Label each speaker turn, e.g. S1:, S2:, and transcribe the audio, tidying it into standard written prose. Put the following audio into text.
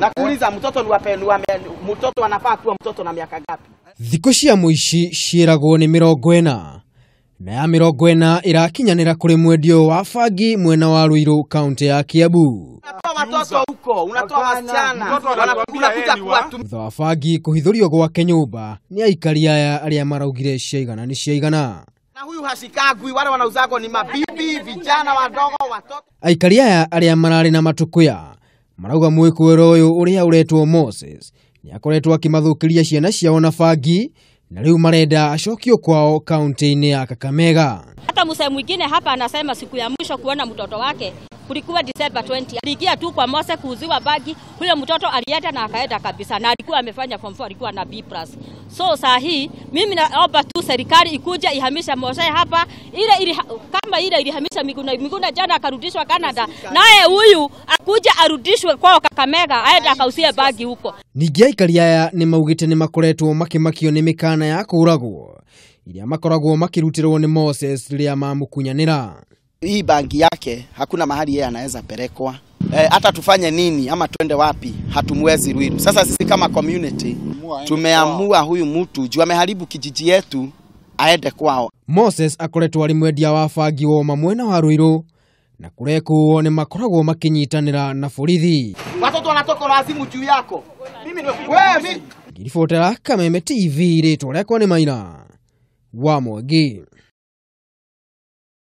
S1: Nakuuliza, mtoto ni wape, ni wa mtoto anafaa kuwa mtoto na miaka ngapi?
S2: Thikũ cia mũici ciĩragwo nĩ 40 na ya 40 ĩrakinyanĩra kũrĩ mwendia ũyũ wa bangi mwena wa Ruiru, kaunti ya Kiambu.
S1: Unatoa watoto huko, unatoa wasichana, unakuja kuwatumia.
S2: Thutha wa bangi kũhithũrio gwake nyũmba nĩ aikari aya arĩa maraugire ciaigana nĩ ciaigana.
S1: Na huyu hashikagwi, wale wanauzagwo ni mabibi, vijana wadogo, watoto.
S2: Aikari aya arĩa mararĩ na matũkũya marauga mwĩkũĩro ũyũ ũrĩa ũretwo Moses nĩ akoretwo akĩmathũkĩria ciana ciao na bangi na rĩu marenda acokio kwao kaunti-inĩ ya Kakamega.
S3: Hata mzee mwingine hapa anasema siku ya mwisho kuona mtoto wake kulikuwa December 20. Aliingia tu kwa Mose kuuziwa bagi, huyo mtoto alienda na akaenda kabisa, na alikuwa amefanya form 4, alikuwa na B plus. So saa hii mimi naomba tu serikali ikuje ihamisha Mose hapa, ile ili, kama ile ilihamisha Miguna, Miguna jana akarudishwa Canada, naye huyu akuje arudishwe kwao Kakamega, aende akauzie bagi huko.
S2: Ningĩ aikari aya nĩ maugĩte nĩ makoretwo makĩmakio nĩ mĩkana ya kũũragwo iria makoragwo makĩrutĩrwo nĩ Moses rĩrĩa mamũkunyanĩra.
S1: Hii bangi yake hakuna mahali yeye anaweza pelekwa. Hata tufanye nini ama twende wapi, hatumwezi Ruiru. Sasa sisi kama community tumeamua huyu mtu juu ameharibu kijiji yetu aende kwao.
S2: Moses akoretwo arĩ mwendia wa bangi woma mwena wa Ruiru na kũrekwo nĩ makoragwo makĩnyitanĩra na borithi.
S1: Watoto wanatoka wazimu juu yako. Mimi nimekuwa wewe mimi.
S2: Ngiribotera Kameme TV, rĩtwa rĩakwa nĩ Maina wa Mwangi.